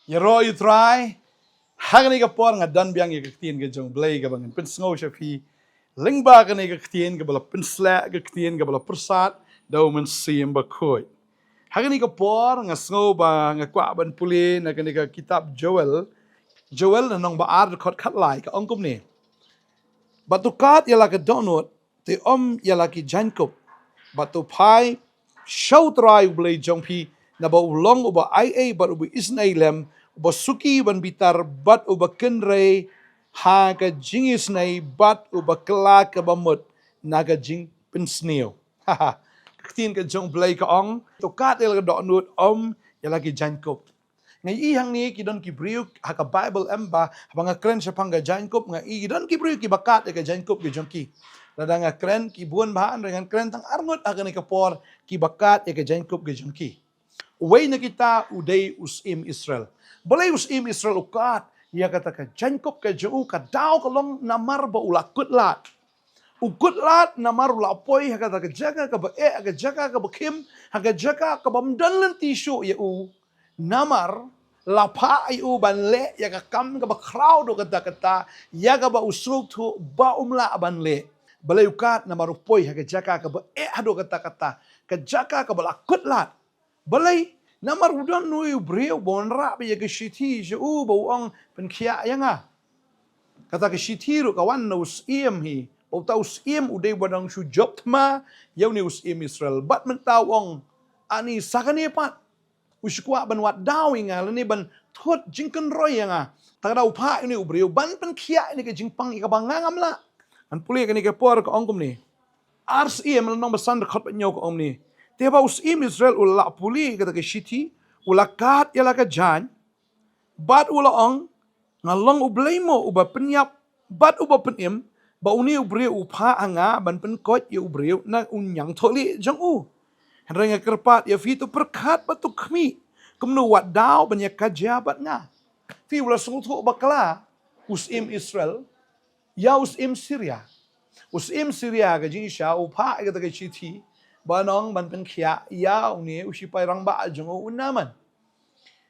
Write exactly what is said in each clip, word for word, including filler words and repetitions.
Ïaroh ïa u Trai, ha kane ka por nga don biang ïa ka ktien ka jong u Blei kaba ngan pynsngew sha phi. Lyngba kane ka ktien kaba la pynsleh, ka ktien kaba la pyrsad da u Mynsiem Bakhuid. Ha kane ka por nga sngew ba nga kwah ban pule na kane ka kitab Joel. Joel lynnong ba ar dkhot khatlai ka ong kumne. Bad to kad ïa la ka dohnud, te ym ïa la ki jaiñkup. Bad to phai sha u Trai u Blei jong phi, naba u long uba ai ei bad uba isynei lem, uba suki ban bitar bad uba kynrei ha ka jingisynei bad uba kylla kaba mut na ka jingpynsniew. Ka ktien ka jong u Blei ka ong, to kad ïa la ka dohnud, ym ïa la ki jaiñkup. Nga ïohi hangne ki don ki briew ha ka Baibl em ba, haba nga kren shaphang ka jaiñkup, nga ïohi ki don ki briew kiba kad ïa ka jaiñkup ka jong ki. Lada nga kren ki bun bha, hynrei ngan kren tang arngut ha kane ka por kiba kad ïa ka jaiñkup ka jong ki. Uwei na kita u dei u Syiem Israel. Balei u Syiem Israel u kad ïa kata ka jaiñkup ka jong u? Ka daw ka long namar ba u la kut lad. U kut lad namar u la poi ha kata ka jaka kaba eh, ha ka jaka kaba khim, ha ka jaka kaba ym don lynti shuh ïa u. Namar la phah ïa u ban leh ïa ka kam kaba khraw haduh katta katta, ïa kaba u sngewthuh ba um lah ban leh. Balei u kad? Namar u poi ha ka jaka kaba eh haduh katta katta, ka jaka kaba la kut lad. Balei? Namar u don uwei u briew ba wanrah beit ïa ka shithi sha u ba u ong, pynkhiah ïa nga. Kata ka shithi ruh ka wan na u syiem hi. Ba uta u syiem u dei uba dang shu jop thma ïa une u syiem Israel. Bad mynta u ong, ani sa kane pat u shu kwah ban wad daw ïa nga lane ban thut jingkynroi ïa nga. Te ka daw u phah ïa une u briew ban pynkhiah ïa une ka jingpang ïa kaba nga ngam lah. Ngan pule kane ka por ka ong kumne. Ar Syiem lynnong ba san dkhot ba hynñiew ka ong kumne. Te haba u syiem Israel u la pule ïa kata ka shithi, u la kad ïa la ka jaiñ, bad u la ong, nga long U Blei mo uba pynïap bad uba pynim, ba une u briew u phah ha nga ban pynkoit ïa u briew na u ñiangthohlieh jong u. Hynrei nga kyrpad ïa phi, to pyrkhat bad to khmih kumno wat daw ban ïakajia bad nga. Phi, u la sngewthuh bakla u syiem Israel ïa u syiem Syria. U syiem Syria ka jingshisha u phah ïa kata ka shithi ban ong ban pynkhiah ïa une u shipai rangbah jong u, u Naaman.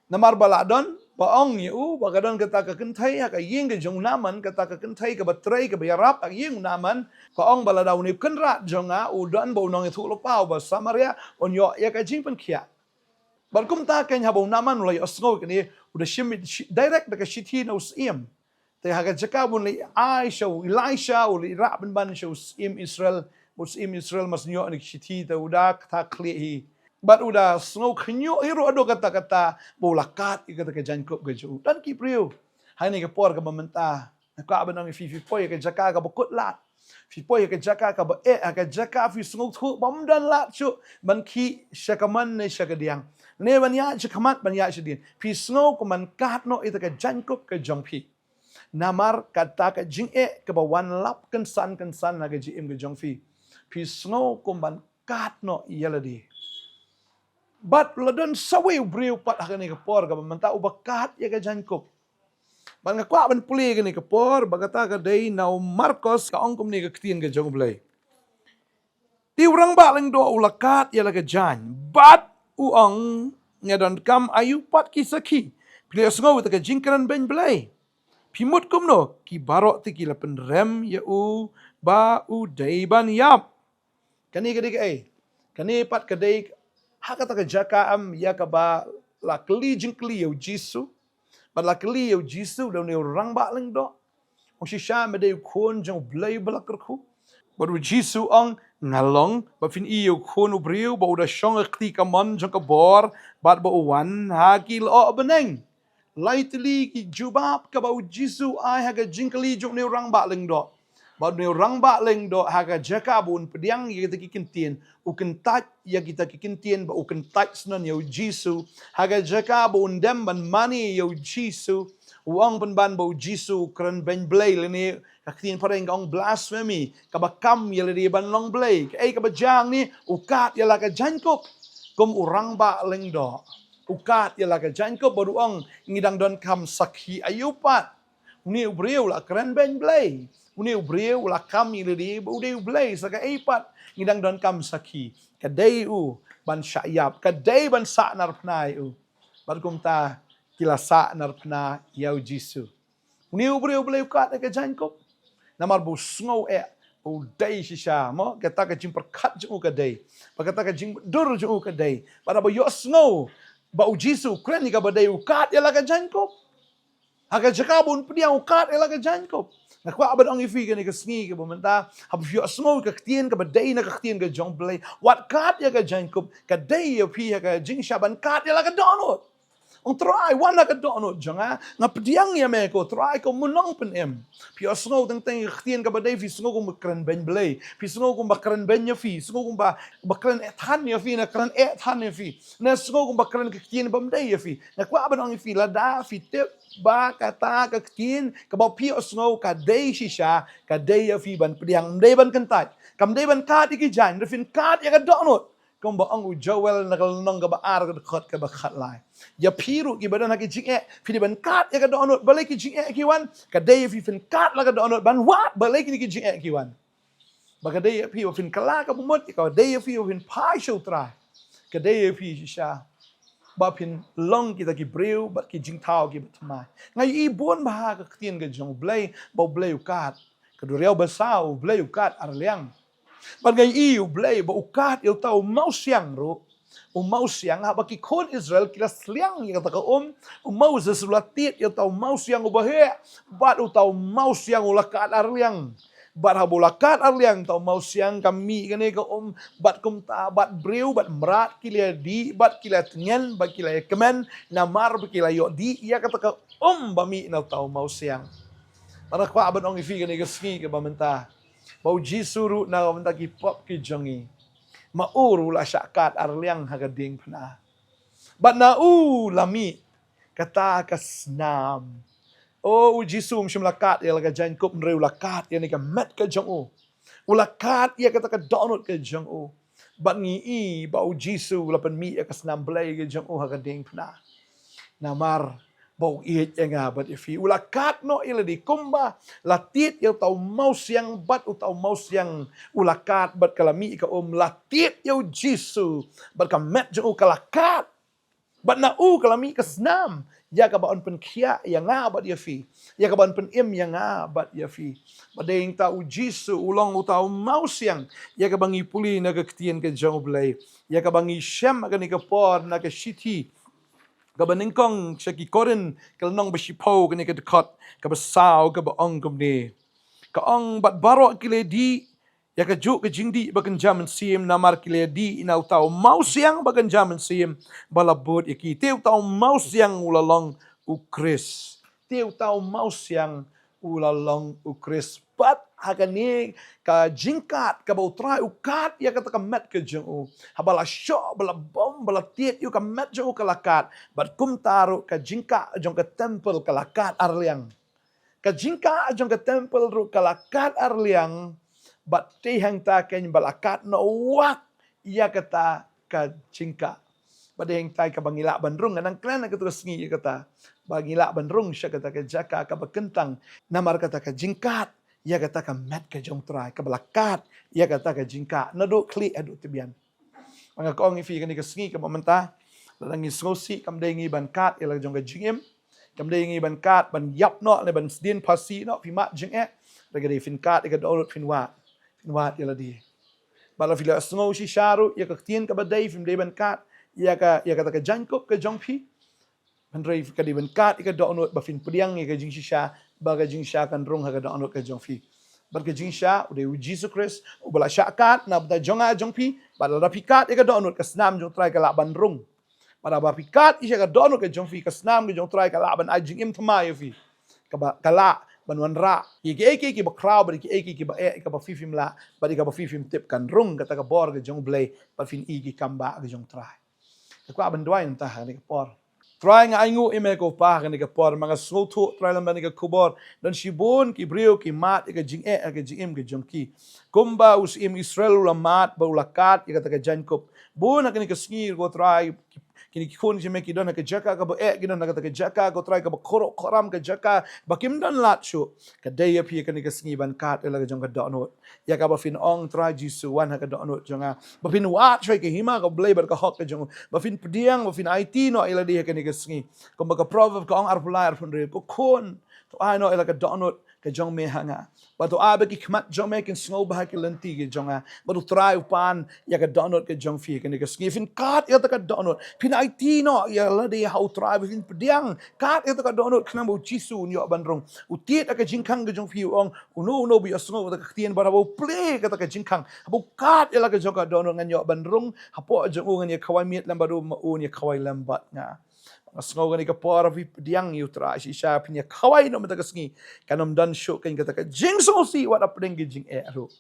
Namar ba la don ba ong ïa u ba ka don kata ka kynthei ha ka ïing ka jong u Naaman, kata ka kynthei kaba trei kaba ïarap ha ka ïing u Naaman. Ka ong ba lada une u kynrad jong nga u don bad u nongïathuhlypa uba Samaria, un ïoh ïa ka jingpynkhiah. Bad kumta keiñ haba u Naaman u la ïohsngew ïa kane, u da shim direct da ka shithi na u syiem. Te ha ka jaka ba un leit ai sha u Elisha, u leit rah pynban sha u syiem Israel, u syiem Israel mas ïoh ïa kane ka shithi, te u da kata khlieh hi. Bad u da sngew khñiuh hi ruh haduh katta katta ba u la kad ïa kata ka jaiñkup ka jong u. Don ki briew ha kane ka por kaba mynta, nga kwah ban ong ïa phi, phi poi ha ka jaka kaba kut lad. Phi poi ha ka jaka kaba eh, ha ka jaka phi sngewthuh ba ym don lad shuh ban khih sha ka mon ne sha ka diang, ne ban ïaid sha khmat ban ïaid sha dien. Phi sngew kum ban kad noh ïa kata ka jaiñkup ka jong phi. Namar kata ka jingeh kaba wan lap kynsan kynsan ha ka jingim ka jong phi. Phi sngew kum ban kad noh ïa lade. Bad la don sa uwei u briew pat ha kane ka por kaba mynta uba kad ïa ka jaiñkup. Bad nga kwah ban pule kane ka por ba kata ka dei na u Markos, ka ong kumne ka ktien ka jong U Blei. Te u rangbah lyngdoh u la kad ïa la ka jaiñ bad u ong, nga donkam aïu pat ki sakhi? Phi la ïohsngew ïa kata ka jingkren beiñ Blei. Phi mut kumno? Ki baroh te ki la pynrem ïa u ba u dei ban ïap. Kane ka dei kaei? Kane pat ka dei ha kata ka jaka em ïa kaba la kylli jingkylli ïa u Jisu. Bad la kylli ïa u Jisu da une u rangbah lyngdoh, ong, shisha me dei u Khun jong U Blei Uba La Kyrkhu? Bad u Jisu ong, nga long. Bad phin ïohi ïa u Khun u briew ba u da shong ha ka kti kamon jong ka bor bad ba u wan ha ki lyoh bneng. Lai tylli ki jubab kaba u Jisu u ai ha ka jingkylli jong une u rangbah lyngdoh. Bad une u rangbah lyngdoh ha ka jaka ba un pdiang ïa kita ki ktien, u kyntait ïa kita ki ktien, ba u kyntait shnong ïa u Jisu. Ha ka jaka ba un dem ban mane ïa u Jisu, u ong pynban ba u Jisu u kren beiñ Blei, lane ka ktien phareng ka ong blasphemy, kaba kam ïa lade ban long Blei. Kaei kaba jia hangne? U kad ïa la ka jaiñkup kum u rangbah lyngdoh. U kad ïa la ka jaiñkup bad u ong, ngi dang donkam sakhi aïu pat? Une u briew u la kren beiñ Blei. Une u briew u la kam ïa lade ba u dei u Blei. Sa kaei pat? Ngi dang donkam sakhi. Ka dei u ban shah ïap, ka dei ban sahnarphna ïa u. Bad kumta ki la sah narphna ïa u Jisu. Une u briew Blei u kad ïa ka jaiñkup. Namar ba u sngew eh ba u dei shisha, mo, kata ka jingpyrkhat jong u ka dei. Ba kata ka jingdur jong u ka dei. Ba da ba ïohsngew ba u Jisu u kren ïa kaba dei, u kad ïa la ka jaiñkup. Ha ka jaka ba un pdiang, u kad ïa la ka jaiñkup. Nga kwah ban ong ïa phi kane ka sngi kaba mynta, haba phi ïohsngew ka ktien kaba dei na ka ktien ka jong Blei, wat kad ïa ka jaiñkup. Ka dei ïa phi ha ka jingshisha ban kad ïa la ka dohnud. Ong Trai, wan ha ka dohnud jong nga, nga pdiang ïa me ko Trai, ko Mynnong Pynim. Phi ïohsngew teng teng ka ktien kaba dei, phi sngew kumba kren beiñ Blei. Phi sngew kumba kren beiñ ïa phi, sngew kumba, ba kren eh than ïa phi, na kren eh than ïa phi. Na sngew kumba kren ka ktien bym dei ïa phi. Nga kwah ban ong ïa phi, lada phi tip ba kata ka ktien kaba phi ïohsngew ka dei shisha, ka dei ïa phi ban pdiang, ym dei ban kyntait. Kam dei ban kad ïa ki jaiñ, da phin kad ïa ka dohnud. Kumba ong u Joel na ka lynnong kaba ar, ka dkhot kaba khatlai. Ïa phi ruh kiba don ha ki jingeh, phi dei ban kad ïa ka dohnud, balei ki jingeh ki wan, ka dei ïa phi phin kad la ka dohnud ban wad, balei kine ki jingeh ki wan. Ba ka dei ïa phi ba phin kylla ka bamut, ka dei ïa phi ba phin phai sha u Trai. Ka dei ïa phi shisha ba phin long kita ki briew bad ki jingthaw kiba thymmai. Nga ïohi bun bha ha ka ktien ka jong u Blei, ba u Blei u kad. Ka duriaw ba saw u Blei u kad arliang. Bad nga ïohi u Blei ba u kad ïa uta u mawsiang ruh. U mawsiang, haba ki khun Israel ki la sliang ïa kata ka um, u Moses u la tied ïa uta u mawsiang uba heh, bad uta u mawsiang u la kad arliang. Bad haba u la kad arliang uta u mawsiang, ka mih kane ka um, bad kumta bad briew bad mrad ki la dih, bad ki la tngen, bad ki la kmen, namar ba ki la ïoh dih ïa kata ka um ba mih na uta u mawsiang. Bad nga kwah ban ong ïa phi kane ka sngi kaba mynta, ba u Jisu ruh na ka bynta ki pop ki jong ngi, ma u ruh u la shah kad arliang ha ka diengphna. Bad na u la mih kata ka snam. O, u Jisu um shym la kad ïa la ka jaiñkup, hynrei u la kad ïa kane ka met ka jong u. U la kad ïa kata ka dohnud ka jong u. Bad ngi i ba u Jisu u la pynmih ïa ka snam Blei ka jong u ha ka diengphna. Namar ba u ïeit ïa nga bad ïa phi. U la kad noh ïa lade kumba la tied ïa uta u mawsiang, bad uta u mawsiang u la kad, bad ka la mih ka um, la tied ïa u Jisu, bad ka met jong u ka la kad. Bad na u ka la mih ka snam ïa kaba yn pynkhiah ïa nga bad ïa phi, ïa kaba yn pynim ïa nga bad ïa phi. Bad dei hangta u Jisu u long uta u mawsiang, ïa kaba ngi pule na ka ktien ka jong u Blei, ïa kaba ngi shem ha kane ka por na ka shithi kaba nyngkong sha ki Korinth, ka lynnong ba shiphew, kane ka dkhot kaba saw, kaba ong kumne. Ka ong, bad baroh ki la dih ïa kajuh ka jingdih ba kynja mynsiem, namar ki la dih na uta u mawsiang ba kynja mynsiem ba la bud ïa ki. Te uta u mawsiang u la long u Khrist. Te uta u mawsiang u la long u Khrist. Bad ha kane ka jingkad kaba u Trai u kad ïa kata ka met ka jong u, haba la shoh, ba la bom, ba la tied ïa u, ka met jong u ka la kad. Bad kumta ruh ka jingkah jong ka templ ka la kad arliang. Ka jingkah jong ka templ ruh ka la kad arliang. Bad te hangta keiñ ba la kad noh wat ïa kata ka jingkah. Bad dei hangta kaba ngi lah ban rung, nga nang kren ha katu ka sngi ïa kata, ba ngi lah ban rung sha kata ka jaka kaba kyntang, namar kata ka jingkad ïa kata ka met ka jong u Trai, kaba la kad ïa kata ka jingkah naduh khlieh haduh tbian. Nga kwah ong ïa phi kane ka sngi kaba mynta, lada ngi sngewsih, kam dei ngi ban kad ïa la jong ka jingim, kam dei ngi ban kad ban ïap noh ne ban sdien phasi noh, phi mad jingeh. Hynrei ka dei phin kad ïa ka dohnud, phin wad, phin wad ïa lade. Bad la phi la sngew shisha ruh ïa ka ktien kaba dei, phim dei ban kad ïa ka, ïa kata ka jaiñkup ka jong phi. Hynrei ka dei ban kad ïa ka dohnud ba phin pdiang ïa ka jingshisha, ba ka jingshisha kan rung ha ka dohnud ka jong phi. Bad ka jingshisha u dei u Jisu Khrist uba la shah kad na bynta jong nga jong phi. Bad lada phi kad ïa ka dohnud, ka snam jong u Trai ka lah ban rung. Bad haba phi kad ïa ka dohnud ka jong phi, ka snam ka jong u Trai ka lah ban ai jingim thymmai ïa phi. Kaba, ka lah ban wanrah ïa kiei kiei kiba khraw bad ïa kiei kiei kiba eh, kaba phi phim lah bad ïa kaba phi phim tip. Kan rung kata ka bor ka jong u Blei bad phin ïohi ki kam ba ka jong u Trai. Nga kwah ban duwai na bynta kane ka por. Trai, nga ainguh ïa me ko Pa ha kane ka por, namar nga sngewthuh Trai lem bad kane ka khubor don shibun ki briew ki mad ïa ka jingeh ha ka jingim ka jong ki. Kumba u syiem Israel u la mad bad u la kad ïa kata ka jaiñkup, bun ha kane ka sngi ko Trai ki, Kine ki khun ki jong me ki don ha ka jaka kaba eh, ki don ha kata ka jaka, ko Trai, kaba khuid khuram, ka jaka ba kim don lad shuh. Ka dei ïa phi kane ka sngi ban kad ïa la ka jong ka dohnud, ïa kaba phin ong, Trai Jisu, wan ha ka dohnud jong nga, ba phin wad shuwa ïa ka hima ka Blei bad ka hok ka jong u, ba phin pdiang, ba phin aiti noh ïa lade ha kane ka sngi. Kumba ka Proverb ka ong, arphew lai arphew hynriew, ko khun, to ai noh ïa la ka dohnud ka jong me ha nga, bad to ai ba ki khmat jong me kin sngewbha ha ki lynti ki jong nga. Bad U Trai u pan ïa ka dohnud ka jong phi ha kane ka sngi. Phin kad ïa kata ka dohnud, phin aiti noh ïa lade ha U Trai, ba phin pdiang. Kad ïa kata ka dohnud khnang ba U Jisu un ïoh ban rung. U tied ha ka jingkhang ka jong phi, u ong, uno uno ba ïohsngew kata ka ktien bad haba u plie kata ka jingkhang, haba u kad ïa la ka jong ka dohnud, ngan ïoh ban rung hapoh jong u, ngan ïa khawai miet lem bad u, ma un ïa khawai lem bad nga. Nga sngew kane ka por phi pdiang ïa U Trai shisha, phin ïa khawai noh mynta ka sngi. Kan ym don shuh kane kata ka jingsngewsih wat hapdeng ka jingeh ruh.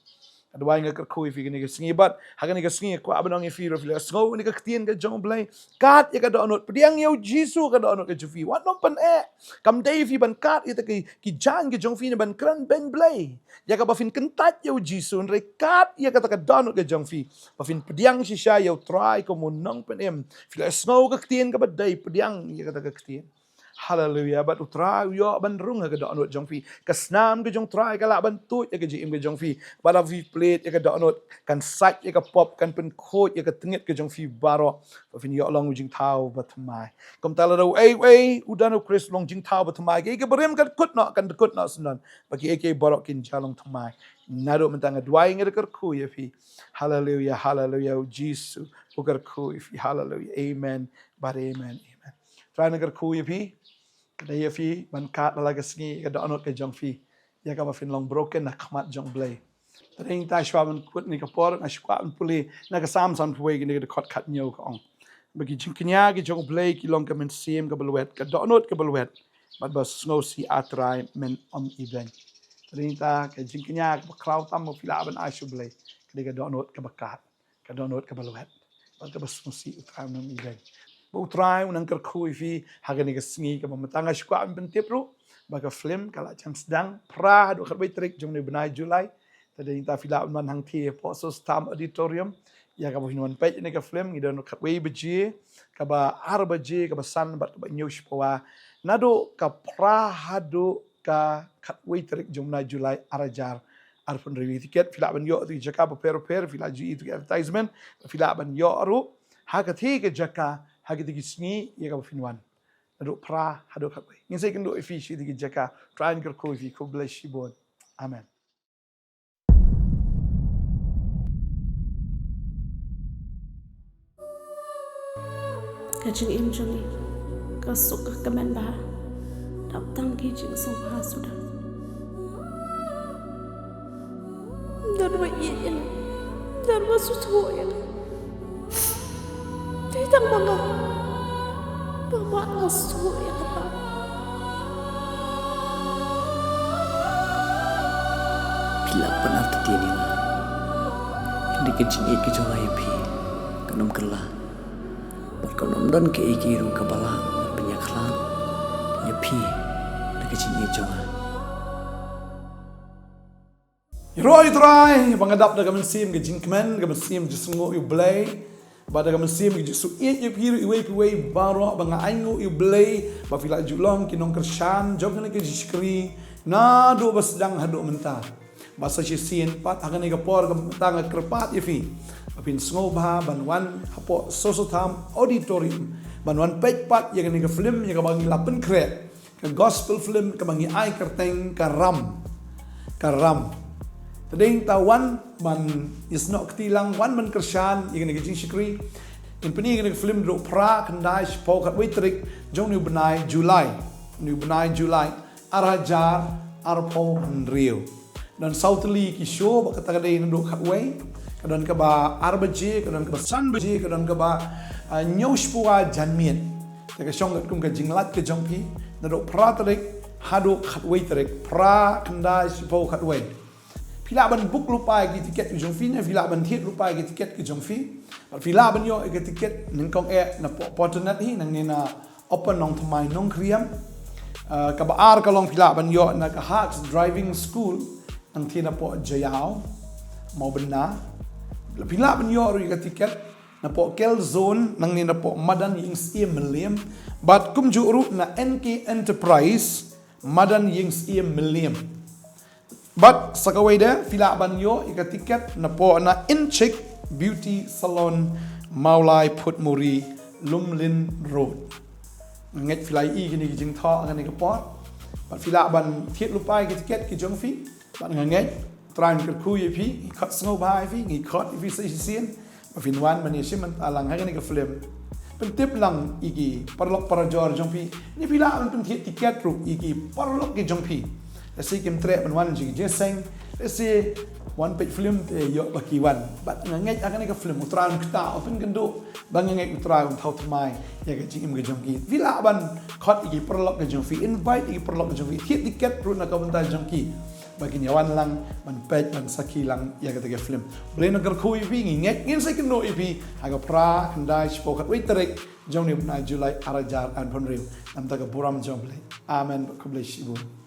Nga duwai, nga kyrkhu ïa phi kane ka sngi, bad ha kane ka sngi nga kwah ban ong ïa phi ruh, phi la sngew kane ka ktien ka jong U Blei. Kad ïa ka dohnud, pdiang ïa U Jisu ka dohnud ka jong phi. Wat nym pyneh. Kam dei phi ban kad ïa kita ki, ki jaiñ ka jong phi ne ban kren beiñ Blei. Ïa kaba phin kyntait ïa U Jisu, hynrei kad ïa kata ka dohnud ka jong phi, ba phin pdiang shisha ïa U Trai kum u nongpynim. Phi la sngew ka ktien kaba dei, pdiang ïa kata ka ktien. Haleluia. Bad U Trai u ïoh ban rung ha ka dohnud jong phi. Ka snam ka jong U Trai ka lah ban tuid ïa ka jingim ka jong phi. Bad haba phi plie ïa ka dohnud, kan sait ïa ka pop, kan pynkhuid ïa ka tngit ka jong phi baroh, ba phin ïoh long u jingthaw ba thymmai. Kumta lada uei uei u don ha U Khrist, long jingthaw ba thymmai. Kiei kiei barim kan kut noh, kan kut noh syndon. Bad kiei kiei baroh kin jia long thymmai. Naduh mynta nga duwai, nga kyrkhu ïa phi. Haleluia, haleluia, U Jisu u kyrkhu ïa phi. Haleluia. Amen. Bad amen, amen. Trai, nga kyrkhu ïa phi. Ka dei ïa phi ban kad ha la ka sngi ïa ka dohnud ka jong phi, ïa kaba phin long broken ha khmat jong U Blei. Te dei nangta, shuwa ban kut kane ka por, nga shu kwah ban pule na ka Salm sanphew wei, kane ka dkhot khathynñiew, ka ong ba ki jingkñia ki jong U Blei ki long ka mynsiem kaba lwet, ka dohnud kaba lwet, bad ba sngewsih, A Trai, men ym ibeiñ. Te dei nangta ka jingkñia kaba khraw tam ba phi lah ban ai sha U Blei, ka dei ka dohnud kaba kad, ka dohnud kaba lwet, bad kaba sngewsih, U Trai, men ym ibeiñ. Ba U Trai un nang kyrkhu ïa phi ha kane ka sngi, kaba mynta nga shu kwah ban pyntip ruh ba ka film ka la jan sdang phra haduh khatwei tarik jong une u bnai July. Te dei nangta phi lah ban wan hangthie hapoh Sossotham Auditorium ïa kaba phin wan peit ïa kane ka film. Ngi don khatwei baje, kaba ar baje, kaba san bad kaba hynñiew shiphew. Naduh ka phra haduh ka khatwei tarik jong u bnai July ar hajar arphew hynriew. Ïa ki tiket phi lah ban ïoh ha ki jaka bapher bapher, phi lah ju ïohi ha ki advertisement, phi lah ban ïoh ruh ha kata ka jaka ha kata ka sngi ïa kaba phin wan. Naduh phra haduh khatwei. Ngin sa ïakynduh ïa phi sha kata ka jaka. Trai un kyrkhu ïa phi. Khublei shibun. Amen. Ka jingim jong ngi ka suk ka kmen bha, dap tang ki jingsngewbha suda. Don ba ïeit ïa nga, don ba sngewthuh ïa nga. Dei tang ma nga ba mad nga sngewthuh ïa kata. Phi lah ban artatien ïa nga, hynrei ka jingïeit ka jong nga ïa phi kan ym kylla, bad kan ym don kaei kaei ruh kaba lah ban pynïakhlad ïa phi na ka jingïeit jong nga. Ïaroh ïa U Trai ba nga dap da ka mynsiem ka jingkmen, ka mynsiem jingsngewnguh ïa U Blei, bad da ka mynsiem ka jingsngewsih ïa phi ruh iwei pa iwei baroh, ba nga ainguh ïa U Blei ba phi la ju long ki nongkyrshan jong kane ka jingshakri naduh ba sdang haduh mynta. Bad sa shisien pat ha kane ka por, ka mynta nga kyrpad ïa phi ba phin sngewbha ban wan hapoh Sossotham Auditorium ban wan peit pat ïa kane ka film ïa kaba ngi la pynkhreh, ka gospel film kaba ngi ai kyrteng Ka Ram. Ka Ram. Te dei nangta wan ban ïasnoh kti lang, wan ban kyrshan ïa kane ka jingshakri. Ngin pyni ïa kane ka film naduh phra, khyndai, shiphew, khatwei tarik jong une u bnai July. Une u bnai July ar hajar arphew hynriew. Don saw tylli ki show, ba kata ka dei naduh khatwei, ka don kaba ar baje, ka don kaba san baje, ka don kaba, ah, hynñiew shiphew janmiet. Te ka shong katkum ka jinglait ka jong phi, naduh phra tarik haduh khatwei tarik, phra, khyndai, shiphew, khatwei. Phi lah ban book lypa ïa ki tiket ki jong phi, ne phi lah ban thied lypa ïa ki tiket ki jong phi. Bad phi lah ban ïoh ïa ki tiket nyngkong eh na poh, poh internet hi, nangne na Open Nongthymmai Nongkhriam. Ah, kaba ar ka long phi lah ban ïoh na ka Hacks Driving School, nangtei na poh Jaïaw, Mawbynna. Phi lah ban ïoh ruh ïa ka tiket napoh Kel Zone, nangne napoh Madan Ïingsyiem Mylliem, bad kumjuh ruh na N K Enterprise, Madan Ïingsyiem Mylliem. Bad sa kawei de, phi lah ban ïoh ïa ka tiket napoh na Inchick Beauty Salon, Mawlai Phuthmuri, Lumlin Road. Nga ngeit phi la ïohi kine ki jingthoh ha kane ka por. Bad phi lah ban thied lypa ïa ki tiket ki jong phi. Bad nga ngeit, Trai un kyrkhu ïa phi, ngi khot sngewbha ïa phi, ngi khot ïa phi sa shisien. Ba phin wan ban ïashim bynta lang ha kane ka film. Pyntip lang ïa ki paralok parajor jong phi. Lane phi lah ban pynthied tiket ruh ïa ki paralok ki jong phi. Lehse kim treh ban wan jong ki jingïaseng. Lehse wan peit film te ïoh ba ki wan. Bad nga ngeit ha kane ka film U Trai un kyrkhu, un pynkynduh. Bad nga ngeit U Trai un thaw thymmai ïa ka jingim ka jong ki. Phi lah ban khot ïa ki paralok ki jong phi, invite ïa ki paralok ki jong phi. Thied tiket ruh na ka bynta jong ki. Ba kin ïawan lang ban peit, ban sakhi lang ïa kata ka film. U Blei un kyrkhu ïa phi, ngi ngeit ngin sa ïakynduh ïa phi ha ka phra, khyndai, shiphew, khatwei tarik jong une u bnai July arhajar arphew hynriew. Namar ka burom jong U Blei. Amen. Bad khublei shibun.